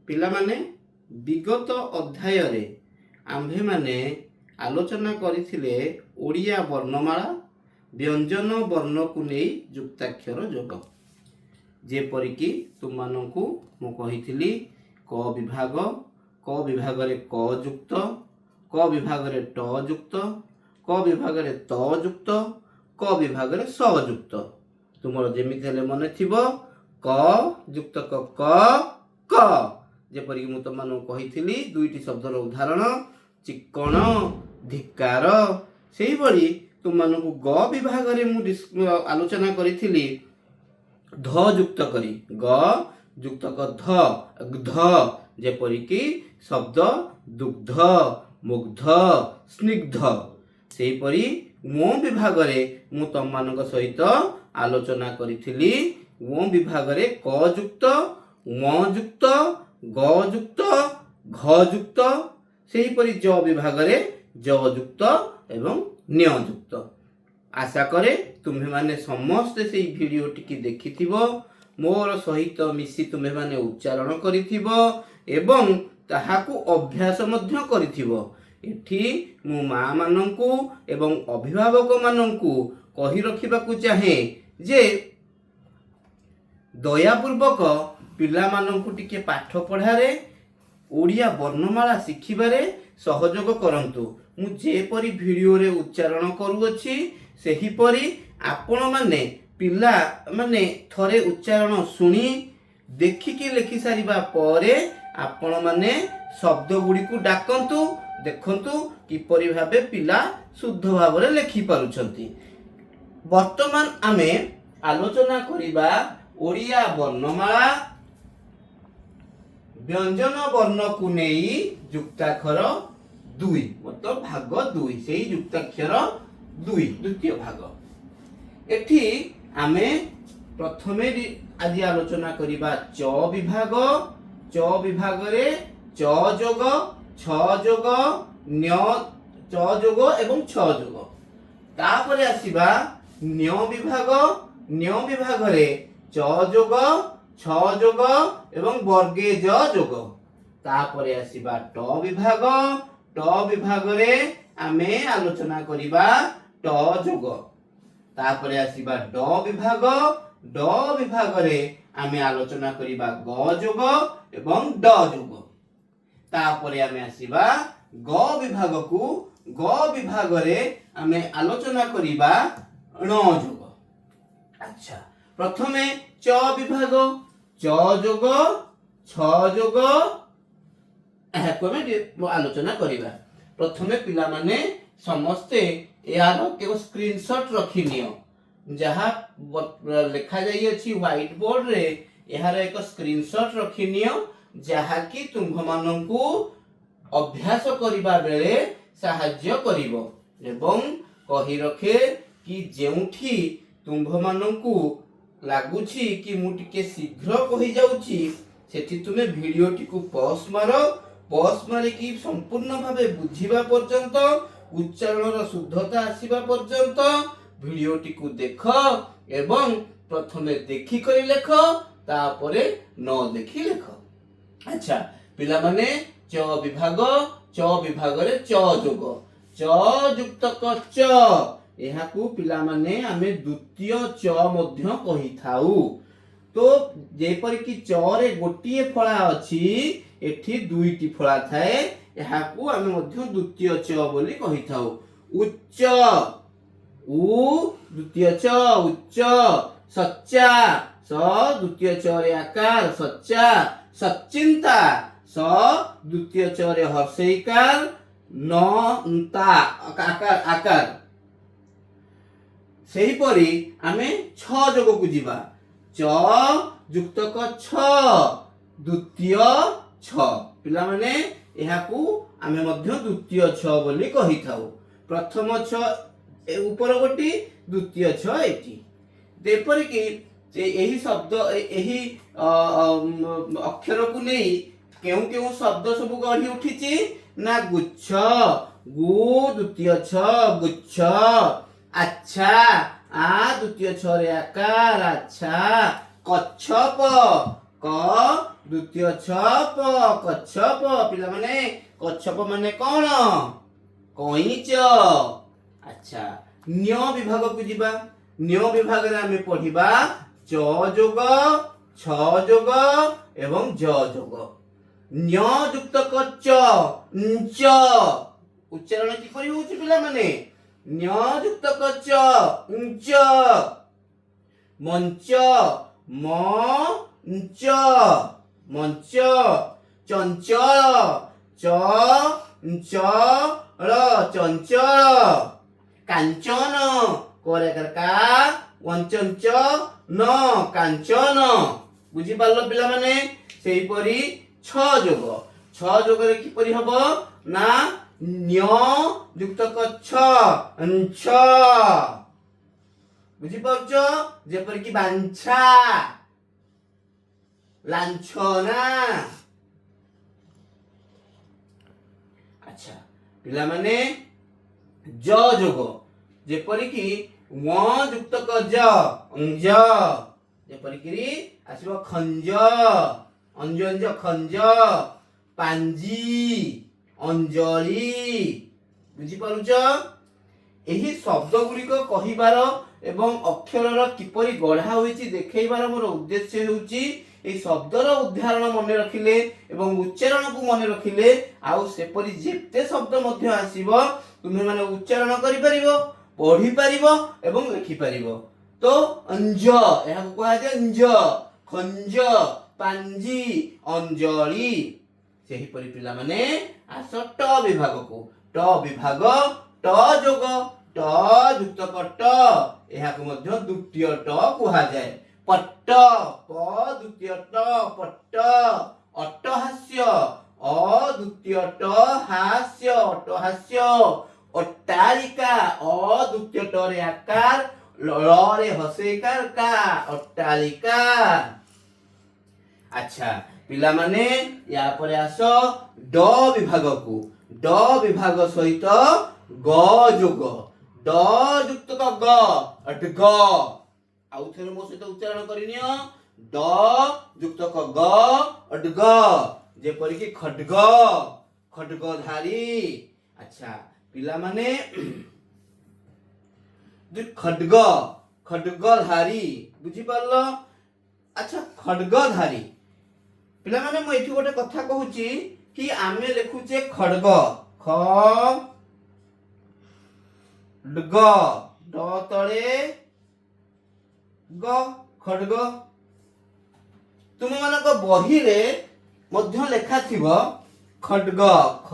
ପିଲାମାନେ, ବିଗତ ଅଧ୍ୟାୟରେ ଆମ୍ଭେମାନେ ଆଲୋଚନା କରିଥିଲେ ଓଡ଼ିଆ ବର୍ଣ୍ଣମାଳା, ବ୍ୟଞ୍ଜନ ବର୍ଣ୍ଣକୁ ନେଇ ଯୁକ୍ତାକ୍ଷର ଯୋଗ। ଯେପରିକି ତୁମମାନଙ୍କୁ ମୁଁ କହିଥିଲି, କ ବିଭାଗ, କ ବିଭାଗରେ କ ଯୁକ୍ତ, କ ବିଭାଗରେ ଟ ଯୁକ୍ତ, କ ବିଭାଗରେ ତ ଯୁକ୍ତ, କ ବିଭାଗରେ ସ ଯୁକ୍ତ। ତୁମର ଯେମିତି ହେଲେ ମନେ ଥିବ, କ ଯୁକ୍ତ କ, କ, କ। ଯେପରିକି ମୁଁ ତୁମମାନଙ୍କୁ କହିଥିଲି ଦୁଇଟି ଶବ୍ଦର ଉଦାହରଣ, ଚିକ୍କଣ, ଧିକ୍କାର। ସେଇଭଳି ତୁମମାନଙ୍କୁ ଗ ବିଭାଗରେ ମୁଁ ଆଲୋଚନା କରିଥିଲି ଧ ଯୁକ୍ତ କରି, ଗ ଯୁକ୍ତକ ଧ, ଧ। ଯେପରିକି ଶବ୍ଦ ଦୁଗ୍ଧ, ମୁଗ୍ଧ, ସ୍ନିଗ୍ଧ। ସେହିପରି ଙ ବିଭାଗରେ ମୁଁ ତମମାନଙ୍କ ସହିତ ଆଲୋଚନା କରିଥିଲି ଙ ବିଭାଗରେ କ ଯୁକ୍ତ, ଙ ଯୁକ୍ତ, ଗ ଯୁକ୍ତ, ଘ ଯୁକ୍ତ। ସେହିପରି ଜ ବିଭାଗରେ ଜ ଯୁକ୍ତ ଏବଂ ନ୍ୟ ଯୁକ୍ତ। ଆଶା କରେ ତୁମ୍ଭେମାନେ ସମସ୍ତେ ସେଇ ଭିଡ଼ିଓଟିକି ଦେଖିଥିବ, ମୋର ସହିତ ମିଶି ତୁମ୍ଭେମାନେ ଉଚ୍ଚାରଣ କରିଥିବ ଏବଂ ତାହାକୁ ଅଭ୍ୟାସ ମଧ୍ୟ କରିଥିବ। ଏଠି ମୁଁ ମା ମାନଙ୍କୁ ଏବଂ ଅଭିଭାବକମାନଙ୍କୁ କହି ରଖିବାକୁ ଚାହେଁ ଯେ ଦୟାପୂର୍ବକ ପିଲାମାନଙ୍କୁ ଟିକେ ପାଠ ପଢ଼ାରେ, ଓଡ଼ିଆ ବର୍ଣ୍ଣମାଳା ଶିଖିବାରେ ସହଯୋଗ କରନ୍ତୁ। ମୁଁ ଯେପରି ଭିଡ଼ିଓରେ ଉଚ୍ଚାରଣ କରୁଅଛି, ସେହିପରି ଆପଣମାନେ ପିଲାମାନେ ଥରେ ଉଚ୍ଚାରଣ ଶୁଣି, ଦେଖିକି ଲେଖି ସାରିବା ପରେ ଆପଣମାନେ ଶବ୍ଦ ଗୁଡ଼ିକୁ ଡାକନ୍ତୁ, ଦେଖନ୍ତୁ କିପରି ଭାବେ ପିଲା ଶୁଦ୍ଧ ଭାବରେ ଲେଖିପାରୁଛନ୍ତି। ବର୍ତ୍ତମାନ ଆମେ ଆଲୋଚନା କରିବା ଓଡ଼ିଆ ବର୍ଣ୍ଣମାଳା, ବ୍ୟଞ୍ଜନ ବର୍ଣ୍ଣକୁ ନେଇ ଯୁକ୍ତାକ୍ଷର 2, ମତଲବ ଭାଗ 2। ସେଇ ଯୁକ୍ତାକ୍ଷର 2, ଦ୍ୱିତୀୟ ଭାଗ। ଏଠି ଆମେ ପ୍ରଥମେ ଆଜି ଆଲୋଚନା କରିବା ଚ ବିଭାଗ। ଚ ବିଭାଗରେ ଚ ଯୋଗ, ଛ ଯୋଗ, ନ୍ୟ, ଚ ଯୋଗ ଏବଂ ଛ ଯୋଗ। ତାପରେ ଆସିବା ନ୍ୟ ବିଭାଗ। ନ୍ୟ ବିଭାଗରେ ଚ ଯୋଗ, ଛ ଯୋଗ ଏବଂ ବର୍ଗେ ଜ ଯୋଗ। ତାପରେ ଆସିବା ଟ ବିଭାଗ। ଟ ବିଭାଗରେ ଆମେ ଆଲୋଚନା କରିବା ଟ ଯୋଗ। ତାପରେ ଆସିବା ଡ ବିଭାଗ। ଡ ବିଭାଗରେ ଆମେ ଆଲୋଚନା କରିବା ଗ ଯୋଗ ଏବଂ ଡ ଯୋଗ। ତାପରେ ଆମେ ଆସିବା ଗ ବିଭାଗକୁ। ଗ ବିଭାଗରେ ଆମେ ଆଲୋଚନା କରିବା ଣ ଯୋଗ। ଆଚ୍ଛା, ପ୍ରଥମେ ଚ ବିଭାଗ, ଚ ଯୋଗ, ଛ ଯୋଗ, ଏହାକୁ ଆମେ ଆଲୋଚନା କରିବା। ପ୍ରଥମେ ପିଲାମାନେ ସମସ୍ତେ ଏହାର କେଉଁ ସ୍କ୍ରିନଶଟ ରଖିନିଅ। ଯାହା ଲେଖାଯାଇଅଛି ହ୍ୱାଇଟ ବୋର୍ଡରେ, ଏହାର ଏକ ସ୍କ୍ରିନଶଟ ରଖିନିଅ, ଯାହାକି ତୁମ୍ଭମାନଙ୍କୁ ଅଭ୍ୟାସ କରିବା ବେଳେ ସାହାଯ୍ୟ କରିବ। ଏବଂ କହି ରଖେ କି ଯେଉଁଠି ତୁମ୍ଭମାନଙ୍କୁ ଲାଗୁଛି କି ମୁଁ ଟିକେ ଶୀଘ୍ର କହିଯାଉଛି, ସେଠି ତୁମେ ଭିଡ଼ିଓଟିକୁ ପଜ୍ ମାର। ପଜ୍ ମାରିକି ସମ୍ପୂର୍ଣ୍ଣ ଭାବେ ବୁଝିବା ପର୍ଯ୍ୟନ୍ତ, ଉଚ୍ଚାରଣର ଶୁଦ୍ଧତା ଆସିବା ପର୍ଯ୍ୟନ୍ତ ଭିଡ଼ିଓଟିକୁ ଦେଖ ଏବଂ ପ୍ରଥମେ ଦେଖିକରି ଲେଖ, ତାପରେ ନ ଦେଖି ଲେଖ। ଆଚ୍ଛା ପିଲାମାନେ, ଚ ବିଭାଗ। ଚ ବିଭାଗରେ ଚ ଯୋଗ, ଚ ଯୁକ୍ତକ ଚ। ଏହାକୁ ପିଲାମାନେ ଆମେ ଦ୍ୱିତୀୟ ଚ ମଧ୍ୟ କହିଥାଉ। ତ ଯେପରିକି ଚ ରେ ଗୋଟିଏ ଫଳା ଅଛି, ଏଠି ଦୁଇଟି ଫଳା ଥାଏ। ଏହାକୁ ଆମେ ମଧ୍ୟ ଦ୍ୱିତୀୟ ଚ ବୋଲି କହିଥାଉ। ଉଚ୍ଚ, ଉ ଦ୍ୱିତୀୟ ଚ, ଉଚ୍ଚ। ସଚ୍ଚା, ସ ଦ୍ୱିତୀୟ ଚ ରେ ଆକାର, ସଚ୍ଚା। ସଚିନ୍ତା, ସ ଦ୍ୱିତୀୟ ଚ ରେ ହର୍ଷଇକାର, ନ ତା ଆକାର, ଆକାର। ସେହିପରି ଆମେ ଛ ଯୋଗକୁ ଯିବା। ଚ ଯୁକ୍ତକ ଛ, ଦ୍ୱିତୀୟ ଛ। ପିଲାମାନେ, ଏହାକୁ ଆମେ ମଧ୍ୟ ଦ୍ୱିତୀୟ ଛ ବୋଲି କହିଥାଉ। ପ୍ରଥମ ଛ ଏ ଉପର ଗୋଟି, ଦ୍ୱିତୀୟ ଛ ଏଠି। ଯେପରିକି ଯେ ଏହି ଶବ୍ଦ, ଏହି ଅକ୍ଷରକୁ ନେଇ କେଉଁ କେଉଁ ଶବ୍ଦ ସବୁ ଗଢି ଉଠିଛି ନା ଗୁଚ୍ଛ, ଗୁ ଦ୍ୱିତୀୟ ଛ, ଗୁଚ୍ଛ। ଆଚ୍ଛା, ଆ ଦ୍ୱିତୀୟ ଛରେ ଆକାର, ଆଚ୍ଛା। କଚ୍ଛପ, କ ଦ୍ୱିତୀୟ ଛ ପ, କଚ୍ଛପ। ପିଲାମାନେ, କଚ୍ଛପ ମାନେ କଣ? କଇଁଚ। ଆଚ୍ଛା, ନ୍ୟ ବିଭାଗକୁ ଯିବା। ନ୍ୟ ବିଭାଗରେ ଆମେ ପଢିବା ଚ ଯୋଗ, ଛ ଯୋଗ ଏବଂ ଜ ଯୋଗ। ନ୍ୟ ଯୁକ୍ତକ ଚ, ଞ୍ଚ। ଉଚ୍ଚାରଣ କିପରି ହଉଛି ପିଲାମାନେ? ନ୍ୟ ଯୁକ୍ତକ ଚ, ଞ୍ଚ। ମଞ୍ଚ, ମ ଞ୍ଚ, ମଞ୍ଚ। ଚଞ୍ଚଳ, ଚ ଞ୍ଚ ଳ, ଚଞ୍ଚଳ। କାଞ୍ଚନ, କରେ କା ବଞ୍ଚ ନ, କାଞ୍ଚନ। ବୁଝିପାରିଲ ପିଲାମାନେ? ସେହିପରି ଛ ଯୋଗ। ଛ ଯୋଗରେ କିପରି ହବ ନା ନ୍ୟ ଯୁକ୍ତକ ଛ, ଞ୍ଛ। ବୁଝିପାରୁଛ? ଯେପରିକି ବାଞ୍ଛା, ଲାଞ୍ଛନା। ଆଚ୍ଛା ପିଲାମାନେ, ଜ ଯୋଗ, ଯେପରିକି ୱ ଯୁକ୍ତକ ଜ, ଅଞ୍ଜ। ଯେପରିକି ଆସିବ ଖଞ୍ଜ, ଅଞ୍ଜ, ଖଞ୍ଜ, ପାଞ୍ଜି, ଅଞ୍ଜଳି। ବୁଝିପାରୁଛ? ଏହି ଶବ୍ଦ ଗୁଡ଼ିକ କହିବାର ଏବଂ ଅକ୍ଷରର କିପରି ଗଢ଼ା ହୋଇଛି ଦେଖେଇବାର ମୋର ଉଦ୍ଦେଶ୍ୟ ହେଉଛି, ଏହି ଶବ୍ଦର ଉଦାହରଣ ମନେ ରଖିଲେ ଏବଂ ଉଚ୍ଚାରଣକୁ ମନେ ରଖିଲେ ଆଉ ସେପରି ଯେତେ ଶବ୍ଦ ମଧ୍ୟ ଆସିବ, ତୁମେମାନେ ଉଚ୍ଚାରଣ କରିପାରିବ, ପଢିପାରିବ ଏବଂ ଲେଖିପାରିବ। ତ ଅଞ୍ଜ, ଏହାକୁ କୁହାଯାଏ ଅଞ୍ଜ, ଖଞ୍ଜ, ପାଞ୍ଜି, ଅଞ୍ଜଳି। ସେହିପରି ପିଲାମାନେ, ଆସ ଟ ବିଭାଗକୁ। ଟ ବିଭାଗ, ଟ ଯୋଗ, ଟ ଯୁକ୍ତକ ଟ, ଏହାକୁ ମଧ୍ୟ ଦ୍ୱିତୀୟ ଟ କୁହାଯାଏ। ପଟ୍ଟ, ପ ଦ୍ୱିତୀୟ ଟ, ପଟ୍ଟ। ଅଟ୍ଟହାସ୍ୟ, ଅ ଦ୍ୱିତୀୟ ଟ ହାସ୍ୟ, ଅଟ୍ଟହାସ୍ୟ। ଅଟ୍ଟାଳିକା, ଅ ଦ୍ୱିତୀୟ ଟ ରେ ଆକାର, ଳ ରେ ହସେଇକାର କା, ଅଟ୍ଟାଳିକା। ଆଚ୍ଛା ପିଲାମାନେ, ୟା ପରେ ଆସ ଡ ବିଭାଗକୁ। ଡ ବିଭାଗ ସହିତ ଗ ଯୋଗ। ଡ ଯୁକ୍ତକ ଗ, ଗ। ଆଉ ଥରେ ମୋ ସହିତ ଉଚ୍ଚାରଣ କରିନିଅ। ଡ ଯୁକ୍ତକ ଗ, ଗ। ଯେପରିକି ଖଡ୍ଗ, ଖଡ୍ଗଧାରୀ। ଆଚ୍ଛା ପିଲାମାନେ, ଯୋଉ ଖଡ୍ଗ, ଖଡ୍ଗଧାରୀ, ବୁଝିପାରିଲ? ଆଚ୍ଛା, ଖଡ୍ଗଧାରୀ। ପିଲାମାନେ, ମୁଁ ଏଠି ଗୋଟେ କଥା କହୁଛି କି ଆମେ ଲେଖୁଛେ ଖଡ୍ଗ, ଖ ଗ, ଡ ତଳେ ଗ, ଖଡ୍ଗ। ତୁମମାନଙ୍କ ବହିରେ ମଧ୍ୟ ଲେଖା ଥିବ ଖଡ୍ଗ, ଖ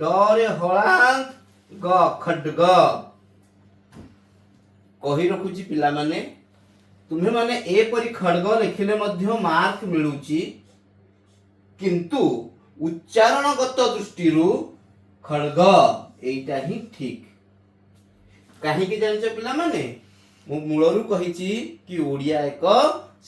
ଡ ରେ ହଳାନ୍ତ ଗ, ଖଡ୍ଗ। କହି ରଖୁଛି ପିଲାମାନେ, ତୁମେମାନେ ଏପରି ଖଡ୍ଗ ଲେଖିଲେ ମଧ୍ୟ ମାର୍କ ମିଳୁଛି, କିନ୍ତୁ ଉଚ୍ଚାରଣଗତ ଦୃଷ୍ଟିରୁ ଖଡ୍ଗ ଏଇଟା ହିଁ ଠିକ। କାହିଁକି ଜାଣିଛ ପିଲାମାନେ? ମୁଁ ମୂଳରୁ କହିଛି କି ଓଡ଼ିଆ ଏକ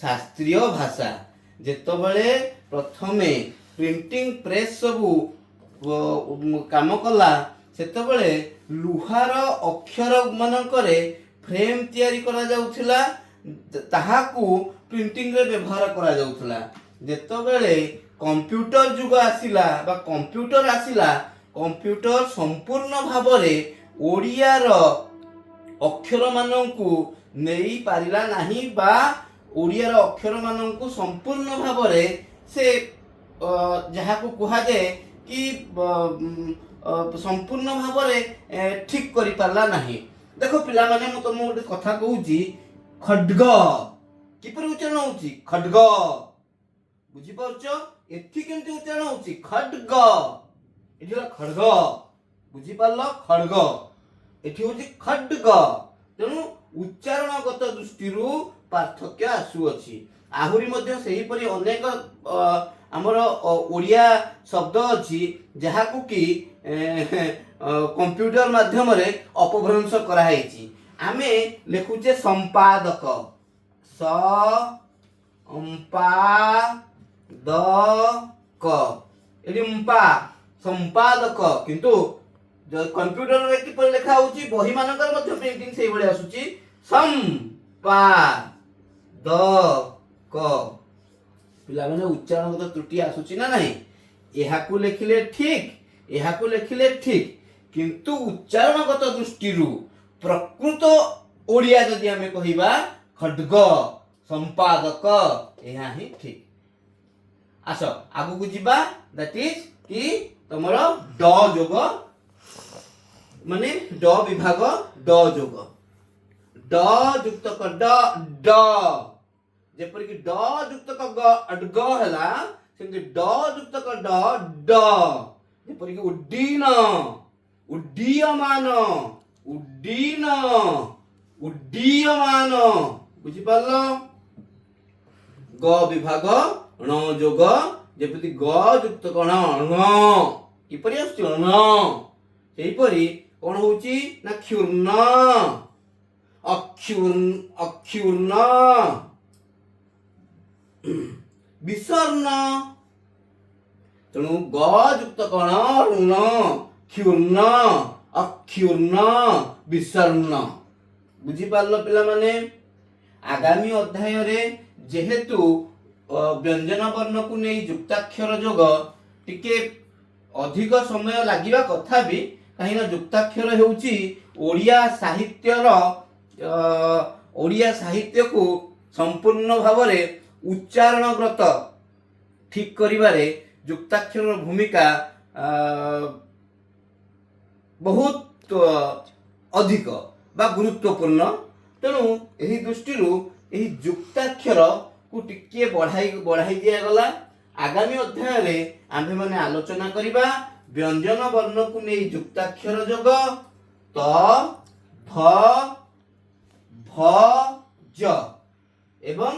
ଶାସ୍ତ୍ରୀୟ ଭାଷା। ଯେତେବେଳେ ପ୍ରଥମେ ପ୍ରିଣ୍ଟିଂ ପ୍ରେସ୍ ସବୁ କାମ କଲା, ସେତେବେଳେ ଲୁହାର ଅକ୍ଷର ମାନଙ୍କରେ ଫ୍ରେମ୍ ତିଆରି କରାଯାଉଥିଲା, ତାହାକୁ ପ୍ରିଣ୍ଟିଂରେ ବ୍ୟବହାର କରାଯାଉଥିଲା। ଯେତେବେଳେ କମ୍ପ୍ୟୁଟର ଯୁଗ ଆସିଲା ବା କମ୍ପ୍ୟୁଟର ଆସିଲା, କମ୍ପ୍ୟୁଟର ସମ୍ପୂର୍ଣ୍ଣ ଭାବରେ ଓଡ଼ିଆର ଅକ୍ଷରମାନଙ୍କୁ ନେଇପାରିଲା ନାହିଁ ବା ଓଡ଼ିଆର ଅକ୍ଷରମାନଙ୍କୁ ସମ୍ପୂର୍ଣ୍ଣ ଭାବରେ ସେ ଯାହାକୁ କୁହାଯାଏ କି ସମ୍ପୂର୍ଣ୍ଣ ଭାବରେ ଠିକ୍ କରିପାରିଲା ନାହିଁ। ଦେଖ ପିଲାମାନେ, ମୁଁ ତମକୁ ଗୋଟେ କଥା କହୁଛି। ଖଡ୍ଗ କିପରି ଉଚ୍ଚାରଣ ହଉଛି? ଖଡ୍ଗ। ବୁଝିପାରୁଛ? ଏଠି କେମିତି ଉଚ୍ଚାରଣ ହଉଛି? ଖଡ୍ଗ। ଏଠି ହେଲା ଖଡ୍ଗ। ବୁଝିପାରିଲ? ଖଡ୍ଗ। ଏଠି ହଉଛି ଖଡ୍ଗ। ତେଣୁ ଉଚ୍ଚାରଣଗତ ଦୃଷ୍ଟିରୁ ପାର୍ଥକ୍ୟ ଆସୁଅଛି। ଆହୁରି ମଧ୍ୟ ସେହିପରି ଅନେକ ଆମର ଓଡ଼ିଆ ଶବ୍ଦ ଅଛି, ଯାହାକୁ କି କମ୍ପ୍ୟୁଟର ମାଧ୍ୟମରେ ଅପଭ୍ରଂଶ କରାହେଇଛି। ଆମେ ଲେଖୁଛେ ସମ୍ପାଦକ, ସ ଅମ୍ପା ଦ କ, ଏଠି ମ୍ପା, ସମ୍ପାଦକ। କିନ୍ତୁ କମ୍ପ୍ୟୁଟରରେ କିପରି ଲେଖା ହଉଛି? ବହି ମାନଙ୍କରେ ମଧ୍ୟ ପ୍ରିଣ୍ଟିଂ ସେଇଭଳି ଆସୁଛି, ସମ୍ ପା ଦ କ। ପିଲାମାନେ, ଉଚ୍ଚାରଣଗତ ତ୍ରୁଟି ଆସୁଛି ନା ନାହିଁ? ଏହାକୁ ଲେଖିଲେ ଠିକ, ଏହାକୁ ଲେଖିଲେ ଠିକ, କିନ୍ତୁ ଉଚ୍ଚାରଣଗତ ଦୃଷ୍ଟିରୁ ପ୍ରକୃତ ଓଡ଼ିଆ ଯଦି ଆମେ କହିବା, ଖଡ୍ଗ, ସମ୍ପାଦକ, ଏହା ହିଁ ଠିକ। ଆସ ଆଗକୁ ଯିବା। That is କି ତମର ଡ ଯୋଗ, ମାନେ ଡ ବିଭାଗ ଡ ଯୋଗ। ଡ ଯୁକ୍ତକ ଡ, ଡ। ଯେପରିକି ଡ ଯୁକ୍ତକ ଗ, ଗ ହେଲା, ସେମିତି ଡ ଯୁକ୍ତକ ଡ, ଡ। ଯେପରିକି ଉଡ୍ଡୀନ, ଉଡ୍ଡୀୟମାନ, ଉଡ୍ଡୀନ, ଉଡ୍ଡୀୟମାନ। ବୁଝିପାରିଲ? ଗ ବିଭାଗ ଣ ଯୋଗ। ଯେପରି ଗ ଯୁକ୍ତକ ଣ, ଣ କିପରି ଆସୁଛି? ଣ। ସେହିପରି କଣ ହଉଛି ନା କ୍ଷୁର୍ଣ୍ଣ, ଅକ୍ଷୁର୍ଣ୍ଣ, ଅକ୍ଷୁର୍ଣ୍ଣ, ବିଷର୍ଣ୍ଣ। ତେଣୁ ଗ ଯୁକ୍ତ କଣ ଋଣ, କ୍ଷୁର୍ଣ୍ଣ, ଅକ୍ଷୁର୍ଣ୍ଣ, ବିଷର୍ଣ୍ଣ। ବୁଝିପାରିଲ ପିଲାମାନେ? ଆଗାମୀ ଅଧ୍ୟାୟରେ ଯେହେତୁ ବ୍ୟଞ୍ଜନ ବର୍ଣ୍ଣକୁ ନେଇ ଯୁକ୍ତାକ୍ଷର ଯୋଗ ଟିକେ ଅଧିକ ସମୟ ଲାଗିବା କଥା ବି, କାହିଁକିନା ଯୁକ୍ତାକ୍ଷର ହେଉଛି ଓଡ଼ିଆ ସାହିତ୍ୟର ଓଡ଼ିଆ ସାହିତ୍ୟକୁ ସମ୍ପୂର୍ଣ୍ଣ ଭାବରେ ଉଚ୍ଚାରଣଗତ ଠିକ କରିବାରେ ଯୁକ୍ତାକ୍ଷରର ଭୂମିକା ବହୁତ ଅଧିକ ବା ଗୁରୁତ୍ୱପୂର୍ଣ୍ଣ। ତେଣୁ ଏହି ଦୃଷ୍ଟିରୁ ଏହି ଯୁକ୍ତାକ୍ଷରକୁ ଟିକିଏ ବଢ଼ାଇ ବଢ଼ାଇ ଦିଆଗଲା। ଆଗାମୀ ଅଧ୍ୟାୟରେ ଆମ୍ଭେମାନେ ଆଲୋଚନା କରିବା ବ୍ୟଞ୍ଜନ ବର୍ଣ୍ଣକୁ ନେଇ ଯୁକ୍ତାକ୍ଷର ଯୋଗ ତ, ଧ, ଭ, ଜ। ଏବଂ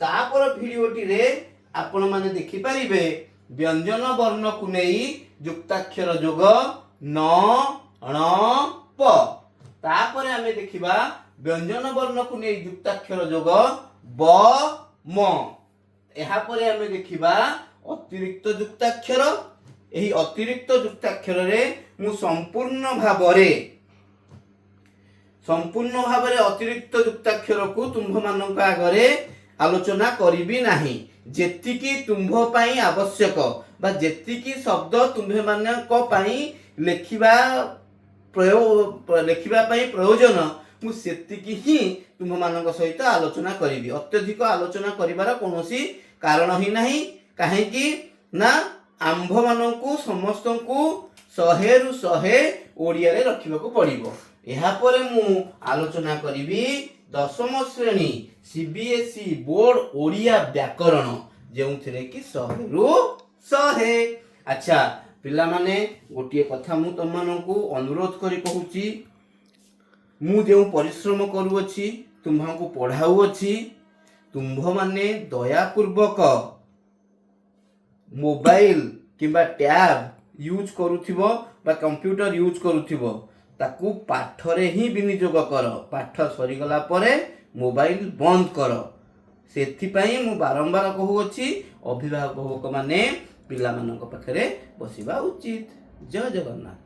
ତାପର ଭିଡ଼ିଓଟିରେ ଆପଣମାନେ ଦେଖିପାରିବେ ବ୍ୟଞ୍ଜନ ବର୍ଣ୍ଣକୁ ନେଇ ଯୁକ୍ତାକ୍ଷର ଯୋଗ ନ, ଣ, ପ। ତାପରେ ଆମେ ଦେଖିବା ବ୍ୟଞ୍ଜନ ବର୍ଣ୍ଣକୁ ନେଇ ଯୁକ୍ତାକ୍ଷର ଯୋଗ ବ, ମ। ଏହାପରେ ଆମେ ଦେଖିବା ଅତିରିକ୍ତ ଯୁକ୍ତାକ୍ଷର। ଏହି ଅତିରିକ୍ତ ଯୁକ୍ତାକ୍ଷରରେ ମୁଁ ସମ୍ପୂର୍ଣ୍ଣ ଭାବରେ ଅତିରିକ୍ତ ଯୁକ୍ତାକ୍ଷରକୁ ତୁମ୍ଭମାନଙ୍କ ଆଗରେ ଆଲୋଚନା କରିବି ନାହିଁ। ଯେତିକି ତୁମ୍ଭ ପାଇଁ ଆବଶ୍ୟକ ବା ଯେତିକି ଶବ୍ଦ ତୁମ୍ଭେମାନଙ୍କ ପାଇଁ ଲେଖିବା ପାଇଁ ପ୍ରୟୋଜନ, ମୁଁ ସେତିକି ହିଁ ତୁମ୍ଭମାନଙ୍କ ସହିତ ଆଲୋଚନା କରିବି। ଅତ୍ୟଧିକ ଆଲୋଚନା କରିବାର କୌଣସି କାରଣ ହିଁ ନାହିଁ। କାହିଁକି ନା ଆମ୍ଭମାନଙ୍କୁ ସମସ୍ତଙ୍କୁ 100ରୁ 100 ଓଡ଼ିଆରେ ରଖିବାକୁ ପଡ଼ିବ। ଏହାପରେ ମୁଁ ଆଲୋଚନା କରିବି ଦଶମ ଶ୍ରେଣୀ ସିବିଏସ୍ଇ ବୋର୍ଡ ଓଡ଼ିଆ ବ୍ୟାକରଣ, ଯେଉଁଥିରେ କି 100ରୁ 100। ଆଚ୍ଛା ପିଲାମାନେ, ଗୋଟିଏ କଥା ମୁଁ ତମମାନଙ୍କୁ ଅନୁରୋଧ କରି କହୁଛି। ମୁଁ ଯେଉଁ ପରିଶ୍ରମ କରୁଅଛି, ତୁମ୍ଭଙ୍କୁ ପଢ଼ାଉଅଛି, ତୁମ୍ଭମାନେ ଦୟାପୂର୍ବକ ମୋବାଇଲ କିମ୍ବା ଟ୍ୟାବ୍ ୟୁଜ୍ କରୁଥିବ ବା କମ୍ପ୍ୟୁଟର ୟୁଜ୍ କରୁଥିବ, ତାକୁ ପାଠରେ ହିଁ ବିନିଯୋଗ କର। ପାଠ ସରିଗଲା ପରେ ମୋବାଇଲ ବନ୍ଦ କର। ସେଥିପାଇଁ ମୁଁ ବାରମ୍ବାର କହୁଅଛି, ଅଭିଭାବକମାନେ ପିଲାମାନଙ୍କ ପାଖରେ ବସିବା ଉଚିତ। ଜୟ ଜଗନ୍ନାଥ।